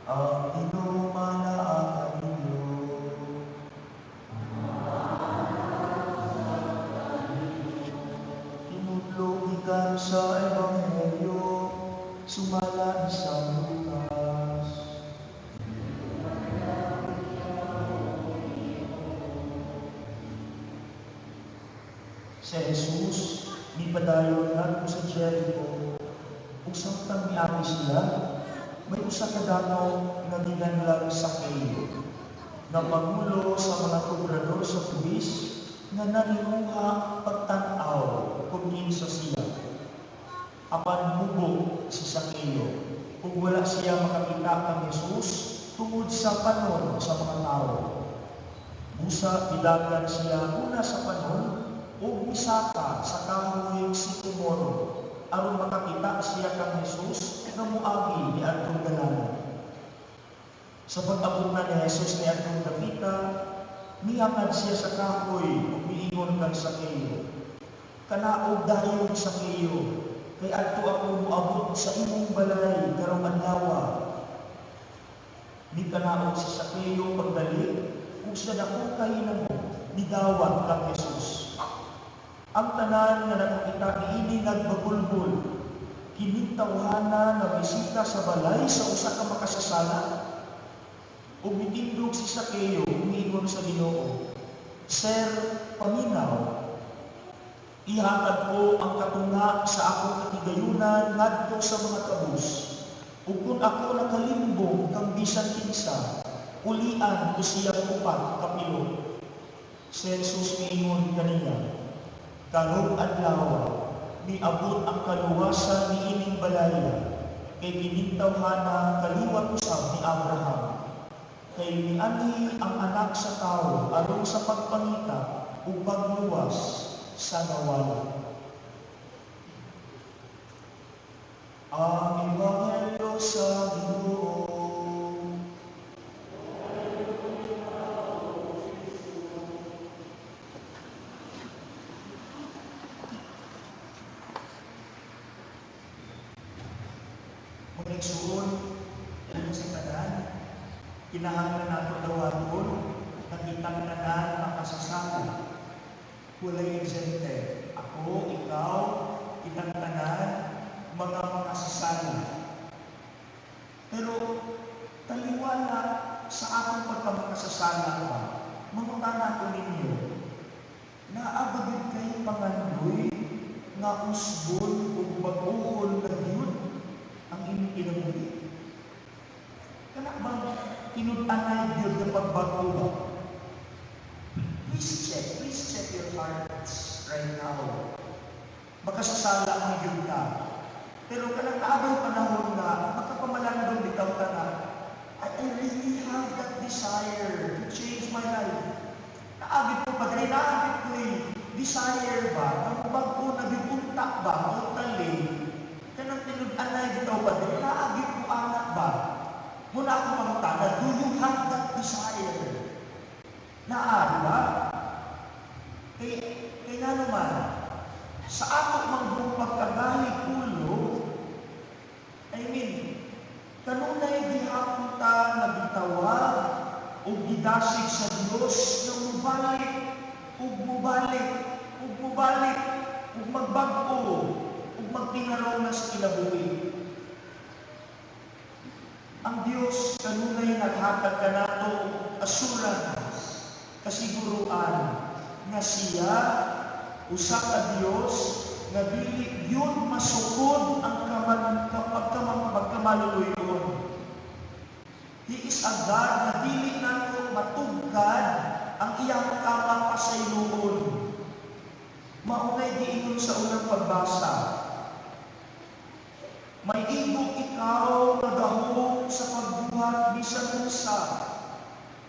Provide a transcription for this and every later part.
Ang Ginoo manaa kaninyo. Tinudlo gikan sa Ebanghelyo sumala ni San Lucas. Si Jesus mipadayon ngadto sa Jericho ug samtang miagi siya, may usa ka dakaw nga ginganlan Sakeo nga pangulo sa mga kobrador sa buhis nga naninguha pagtan-aw kung kinsa siya. Apan mubo si Sakeo ug wala siya makakita kang Jesus tungod sa panon sa mga tawo. Busa gidagan siya una sa panon ug misaka sa kahoy sikomoro aron makakita siya kang Jesus nga moagi niadtong dalanan. Sa pag-abot na ni Jesus niadtong dapita, miyakad siya sa kahoy ug miingon kang Sakeo, "Kanaog dayon, Sakeo, kay adto ako moabot sa imong balay karong adlaw." Mikanaog si Sakeo pagdali ug sa dako kahinamo nidawat kang Jesus. Ang tanan nga nakakita niini nagbagulbol. "Kining tawhana nga bisita sa balay sa usa ka makasasala." Ug mitindog si Sakeo ug miingon sa Ginoo, "Sir, paminaw, ihatag ko ang katunga sa akong kahigayunan ngadto sa mga kabus. Ug kung ako nakalimbong kang bisan kinsa, ulian ko siya upat kapilo." Si Jesus miingon kaniya, "Karong adlaw miabot ang kaluwasan niining balaya, kay kining tawhana kaliwat usab ni Abraham. Kay mianhi ang Anak sa Tawo aron sa pagpangita ug pagluwas sa nawala." Ang Ebanghelyo sa Ginoo. Mga igsuon, una sa tanan, kinahanglan nato dawaton nga kitang tanan makasasala. Walay exempted. Ako, ikaw, kitang tanan, mga makasasala. Pero taliwala sa atong pagkamakasasala ba, mangutana ko ninyo, naa ba gyud kay pangandoy nga usbon ug bag-ohon na gyud ang imong kinabuhi? Kana bang tinud-anay gyud nga pagbag-o ba? Please check your hearts right now. Makasasala man gyud ka. Pero kanang naa bay panahon nga makapamalandong bitaw ka na, I really have that desire to change my life. Naa gyud ko, Padre, naa gyud ko desire ba, nga mobag-o na gyud unta ba, totally. Kanang tinud-anay bitaw, Padre, naa gyud ko ana ba? Mao na ako mangutana, do you have that desire? Naa, di ba? Kay nga naman, sa ato mang buong pagkagahi ulo, I mean, kanunay gihapon ta nga gitawag o gidasig sa Dios nga mubalik, ug mubalik, ug mubalik, ug magbag-o, ug magtingarong na sa kinabuhi. Ang Dios kanunay naghatag kanato og assurance, kasiguruan nga siya usa ka Dios nga dili gyud masukod ang kaman pagkamang pagkamaluluyon. He is a God nga dili nato matugkad ang iyang kamang pasayloon. Maunay giingon sa unang pagbasa, "May igo ikaw nga gahom sa pagbuhat bisan unsa,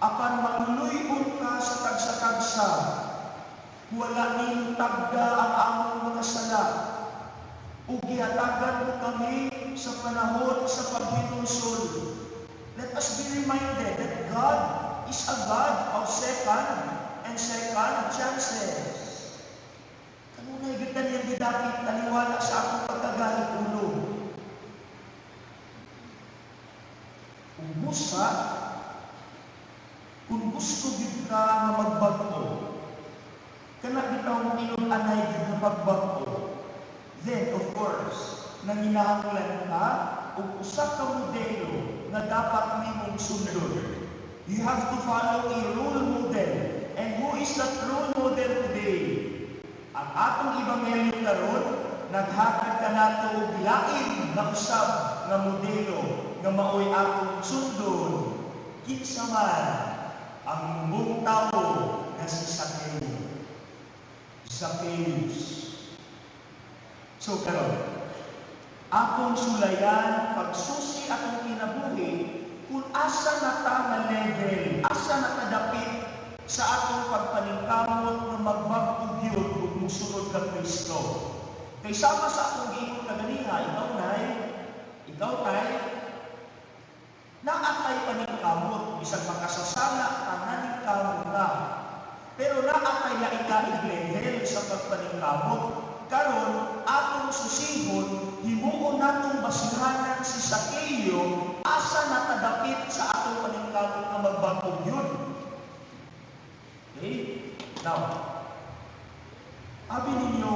apan maluluy-on ka sa tagsa-tagsa. Wala nimo tagda ang among mga sala, ug gihatagan mo kami sa panahon sa paghinulsol." Let us be reminded that God is a God of second and second chances. Kanunay gyud niyang gidapit taliwala sa akong pagkagahi ulo. Ug Busa, kung gusto gyud ka nga magbag-o, kana bitaw tinud-anay gyud nga pagbag-o, then of course, nanginahanglan ka og usa ka modelo nga dapat nimong sundon. You have to follow a role model. And who is that role model today? Ang atong ebanghelyo karon naghatag kanato og lain na usab nga modelo nga maoy atong sundon. Kinsa man? Ang mubong tawo nga si Zacchaeus. Zacchaeus. So karon, atong sulayan pagsusi atong kinabuhi kung asa na ta nga level, asa na ta dapit sa atong pagpaningkamot nga magbag-o gyud ug musunod kang Kristo. Kay sama sa atong giingon kaganiha, ikaw, nay, ikaw, tay, naa kay paningkamot, bisag makasasala ka, naningkamot ka. Pero naa kay lain-laing level sa pagpaningkamot. Karon, atong susihon, himuon natong basihanan si Zacchaeus, asa na ta dapit sa atong paningkamot nga magbag-o gyud. Okay? Now, abi ninyo,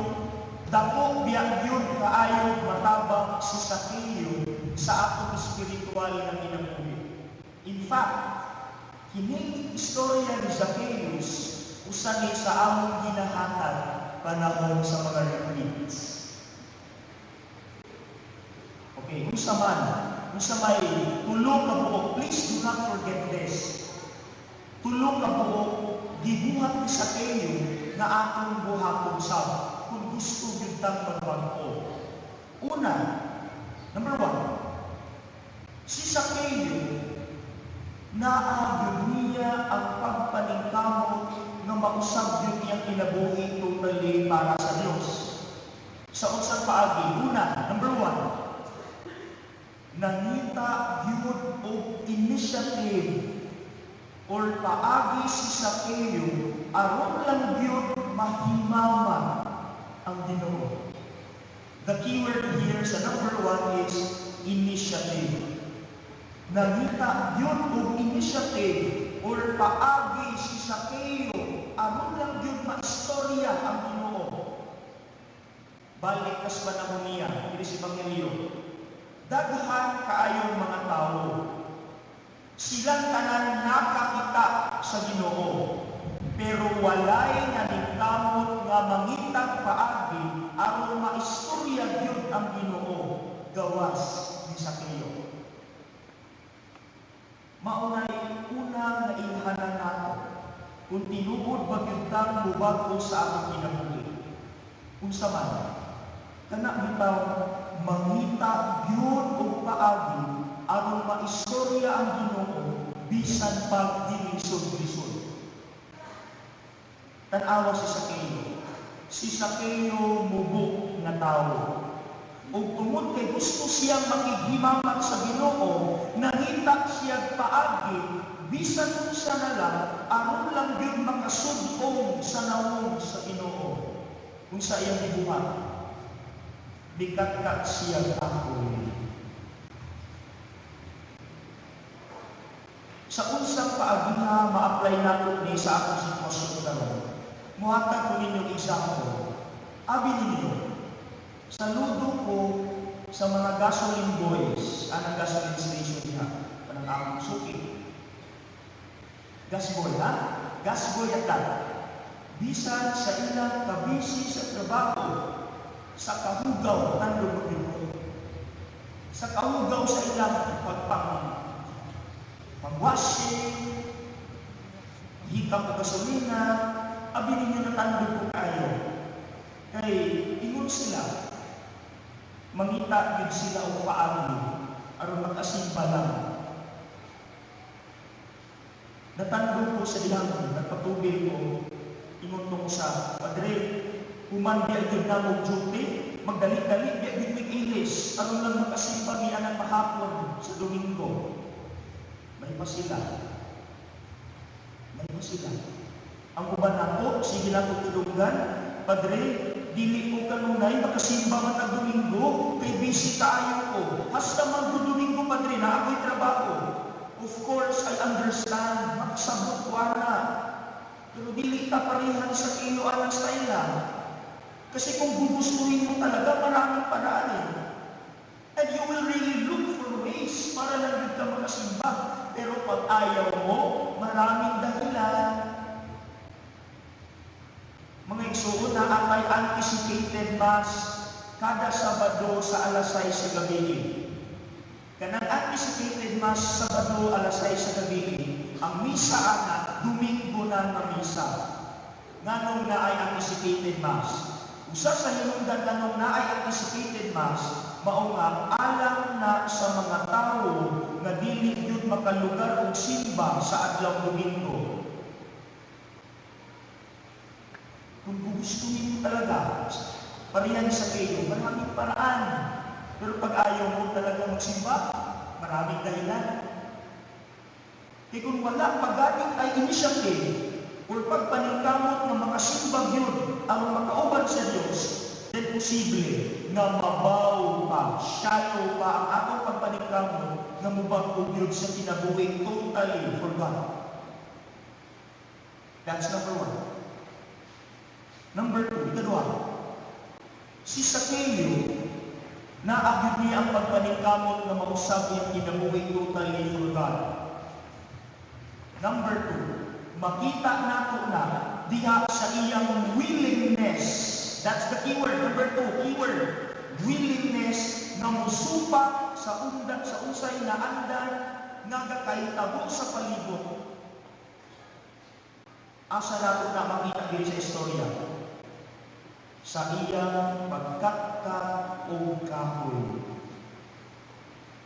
dako biya gyud kaayo matabang si Zacchaeus sa atong espiritual nga kinabuhi. In fact, kining istorya ni Zacchaeus usa ni sa among ginahatag panahon sa mga retreats. Okay, unsa man, unsa may tulo ka buok, please do not forget this. Tulo ka buok gibuhat ni Zacchaeus nga atong buhaton sab kung gusto gyud tang magbag-o. Una, number one, si Zacchaeus, naa gyud niya ang pagpaningkamot nga mausab gyud iyang kinabuhi totally para sa Dios. Sa unsang paagi? Una, number one, nangita gyud og initiative or paagi si Zacchaeus aron lang gyud mahimamat ang Ginoo. The keyword here sa number one is initiative. Nangita gyud og initiative or paagi si Zacchaeus aron lang gyud maistorya ang Ginoo. Balik kas panahon niya, diri sa Ebanghelyo. Daghan kaayong mga tawo. Silang tanan nakakita sa Ginoo. Pero walay naningkamot nga mangitag paagi aron maistorya gyud ang Ginoo gawas ni Zacchaeus. Maunay una nga ilhanan nato kung tinuod ba gyud tang mubag-o sa atong kinabuhi. Unsa man, kana bitaw mangita gyud og paagi aron maistorya ang Ginoo bisan pag dilisod-lisod. Tan-awa si Zacchaeus. Si Zacchaeus, mubo nga tawo. Ug tungod kay gusto siyang makighimamat sa Ginoo, nangita siya paagi bisan unsa na lang aron lang gyud makasud-ong sa nawong sa Ginoo. Unsa iyang gibuhat? Nikatkat siya kahoy. Sa unsang paagiha ma-apply nato ni sa atong sitwasyon karon? Muhatag ko ninyo example. Abi ninyo, saludo ko sa mga gasoline boys, anang gasoline station diha, kanang among suki. Gas boy, ha? Gas boy at that. Bisan sa ilang kabisi sa trabaho, sa kahugaw, tandog mo ko. Sa kahugaw sa ilang pang washing, hikap o gasolina, abi ninyo, natandog ko kayo. Kay ingon sila, mangita gyud sila og paagi aron makasimba lang. Natandog ko sa ilang, nagpatubil ko, ingon tong sa padre, human biya gyud namo duty, magdali-dali biya gyud mig ilis aron lang makasimba mi anang mahapon sa Domingo. May pa sila. May pa sila. Ang uban nako, sige lang kong tudunggan, "Padre, dili ko kanunay makasimba man ang Domingo, kay busy kaayo ko. Hasta man ko Domingo, padre, na ako'y trabaho." Of course, I understand, makasabot ko ana. Pero dili ta parehan sa kilo anang style lang. Kasi kung gugustuhin mo talaga, maraming paraan eh. And you will really look for ways para lang yun ka makasimba. Pero pag ayaw mo, maraming dahilan. Mga igsuon, naa tay anticipated Mass kada Sabado sa alas 6 sa gabi. Kanang anticipated Mass Sabado alas 6 sa gabi, ang misa ana, Domingo na nga misa. Nganong naay anticipated Mass? Usa sa hinungdan nganong naay anticipated Mass, mao nga alang na sa mga tawo nga dili gyud makalugar og simba sa adlaw Domingo. Kung gugustuhin mo talaga, parehan sa kayo, maraming paraan. Pero pag ayaw mo talaga magsimba, maraming dahilan. Kaya kung wala pagaling ay initiative or pagpaningkamot nga makasimba gyud aron makauban sa Dios, then posible nga mabaw pa, shallow pa ang atong pagpaningkamot nga mubag-o gyud sa kinabuhi totally for God. That's number one. Number two, ikaduha, si Zacchaeus, naa gyud niya ang pagpaningkamot nga mausab iyang kinabuhi totally for God. Number two, makita nato na diha sa iyang willingness. That's the keyword. Number two, keyword. Willingness nga musupak sa undan sa unsay naandan nga gakahitabo sa palibot. Asa nato na makita diri sa istorya? Sa iyang pagkatkat og kahoy.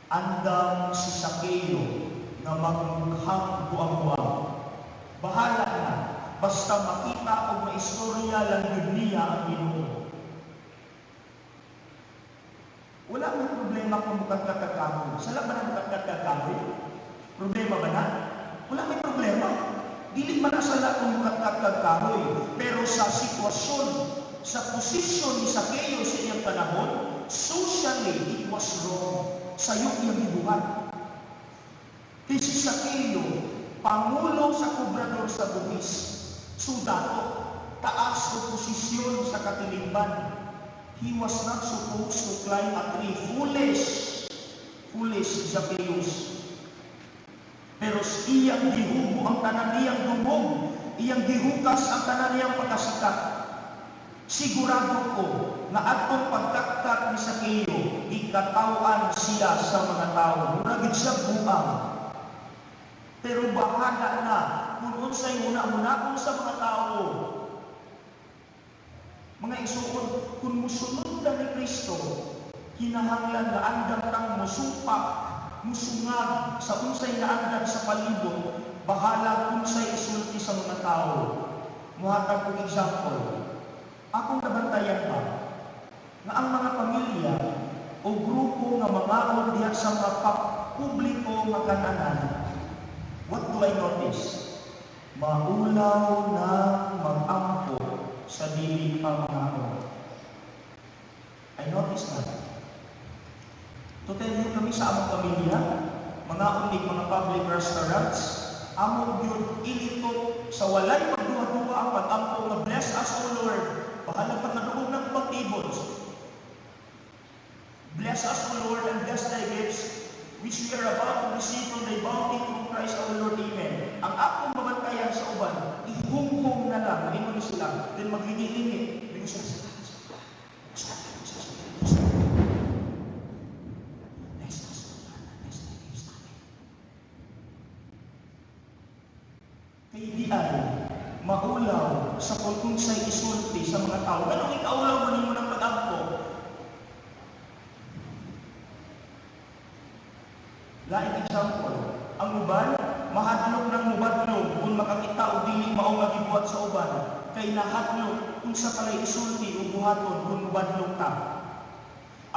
Andam si Zacchaeus nga magmukhang buang-buang. Bahala na, basta makita o maistorya lang yun niya ang Ginoo. Wala may problema kung mukatkat ka kahoy. Sala ba na mukatkat ka kahoy? Problema ba na? Wala may problema. Dili man na sala kung mukatkat ka kahoy. Pero sa sitwasyon, sa posisyon ni Zacchaeus sa iyang panahon, socially, it was wrong. Sayo iyang gibuhat. Kay si Zacchaeus, pangulo sa kobrador sa buwis, sudato, taas o posisyon sa katilingban. He was not supposed to climb a tree. Foolish! Foolish Zacchaeus. Pero iyang gihubo ang tanan niyang dungog, iyang gihukas ang tanan niyang pagkasikat. Sigurado ko na atong pagkatkat ni Zacchaeus, gikataw-an siya sa mga tao. Mura gid siya buang. Pero bahala na kung unsay huna-hunaon sa mga tao. Mga igsuon, kung musunod ka ni Kristo, kinahanglan nga andam kang musupak, musungag sa unsay naandan sa palibot, bahala unsay isulti sa mga tao. Muhatag kong example, akong nabantayan ba nga ang mga pamilya o grupo nga mangaon diha sa mga publiko nga kananan, what do I notice? Maulaw na mag-ampo sa dili pa mangaon. I notice that. To tell you, kami sa among pamilya, mga unig, mga public restaurants, among yun ilitot sa walay magduha-duha ang pag-ampo nga bless us, O Lord. Bahala pa nga duog ng pagtibos. Bless us, O Lord, and bless thy gifts, which we are about to receive from thy bounty through Christ our Lord. Amen. Ang akong mabantayan sa uban, ihunghong na lang, maingon sila, then maglingi-lingi. Lingi sila, bless us, O Lord, and bless thy gifts. Amen. Kay di ay maulaw sa kung unsay isulti sa mga tao. Ganong ikaulaw man nimo ng pag-ampo? Laing example, ang uban, mahadlok ng mubadlong kung makakita o dili mao nga gibuhat sa uban, kay nahadlok unsa palay isulti o buhaton kung mubadlong ta.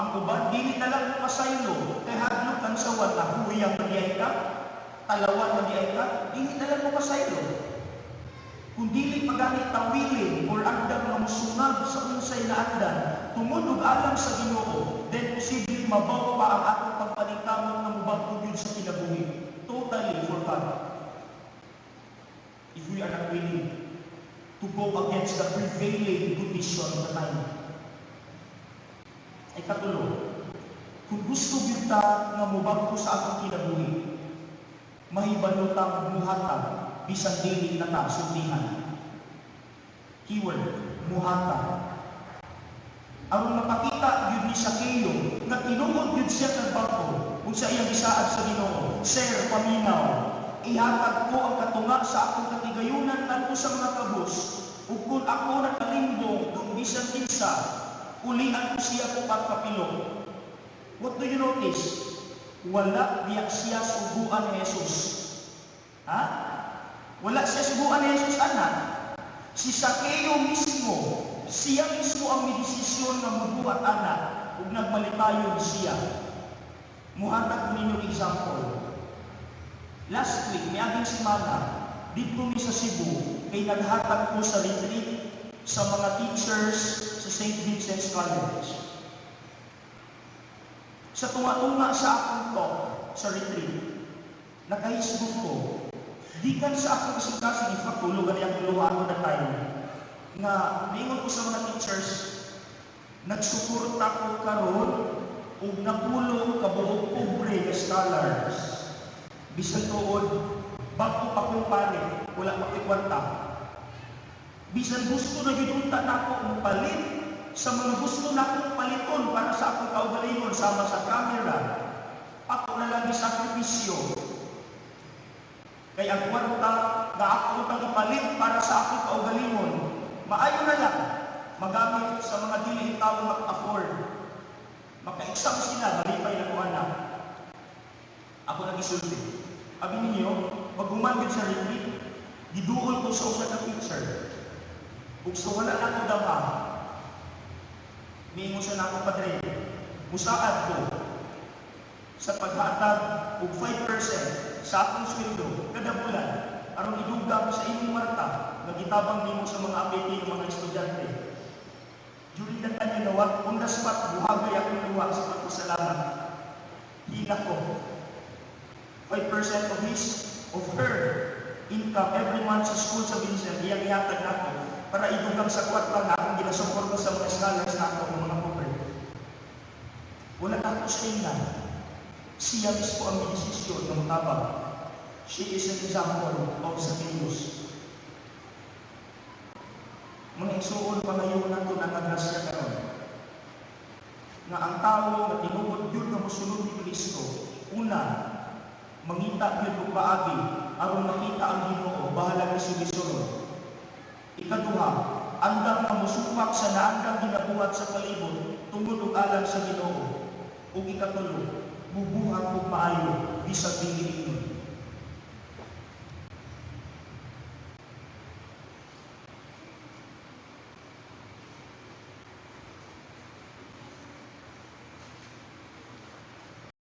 Ang uban, dili na lang pasaylo, kay hadlok ang sawan na huyang maniay ka, talawan maniay ka, dili na lang mapasaylo. Kung dili pagani tawilin or andam nga musungag sa unsay naandan, tungod og alam sa Ginoo, then posible mabaw pa ang atong pagpaningkamot nga mubag-o gyud sa kinabuhi. Totally Totally for God. If we are not willing to go against the prevailing condition of the time. Ay katulo, kung gusto gyud ta nga mobag-o sa atong kinabuhi, mahibalo tang muhatag bisan dili na ta sultihan. Keyword, muhatag. Aron mapakita gyud ni Sakeo nga tinuod gyud siya nagbag-o ug sa iyang gisaad sa Ginoo, "Sir, paminaw, ihatag ko ang katunga sa akong katigayunan ngadto sa mga kabus, ug kung ako nakalimbong kung bisan kinsa, ulian ko siya upat kapilo." What do you notice? Wala biya siya suguan ni Jesus. Ha? Wala siya suguan ni Jesus, anak. Si Sakeo mismo, siya mismo ang midesisyon nga mubuhat ana ug nagmalipayon siya. Muhatag ko ninyo example. Last week, miaging semana, didto mi sa Cebu, kay naghatag ko sa retreat sa mga teachers sa St. Vincent's College. Sa tunga-tunga sa akong talk sa retreat, nakahisgot ko, gikan sa akong kasing-kasing, in fact, tulo gani akong luha ato that time, nga niingon ko sa mga teachers, nagsuporta ko karon og napulo ka buok pobre nga scholars. Bisan tuod, bago pa kong pare, wala pa ko'y kwarta. Bisan gusto na gyud unta nako mopalit sa mga gusto nakong paliton para sa akong kaugalingon sama sa camera, ako na lang sakripisyo. Kay ang kwarta nga ako utang ipalit para sa akong kaugalingon, maayo na lang magamit sa mga dili tao maka-afford. Maka-exam sila, malipay na ko anak. Ako nagisulti. Abi ninyo, paghuman gyud sa retreat, giduol ko sa usa ka teacher. Ug sa wala na ko dama, miingon siya nako, "Padre, musaad ko sa paghatag og 5% sa akong sweldo kada bulan aron idugang sa imong kwarta nga gitabang nimo sa mga APP ng mga estudyante." During that time, you know what? On the spot, buhagay akong luha sa pagpasalamat. Hila ko. 5% of her income every month sa school sa Vincent, iyang ihatag nako para idugang sa kwarta nga akong ginasuporta sa mga scholars nako ng mga pobre. Wala na ako sa ingnan. Siya mismo ang desisyon ng tabang. She is an example of Zacchaeus. Mga igsuon, pangayo nato ang grasya karon nga ang tao nga tinuod gyud nga mosunod ni Kristo, una, mangita gyud og paagi aron makita ang Ginoo bahalag isug-isuron. Ikaduha, andam nga mosupak sa naandang ginabuhat sa palibot tungod og alang sa Ginoo. Ug ikatulo, mubuhat og maayo bisag dili ingon.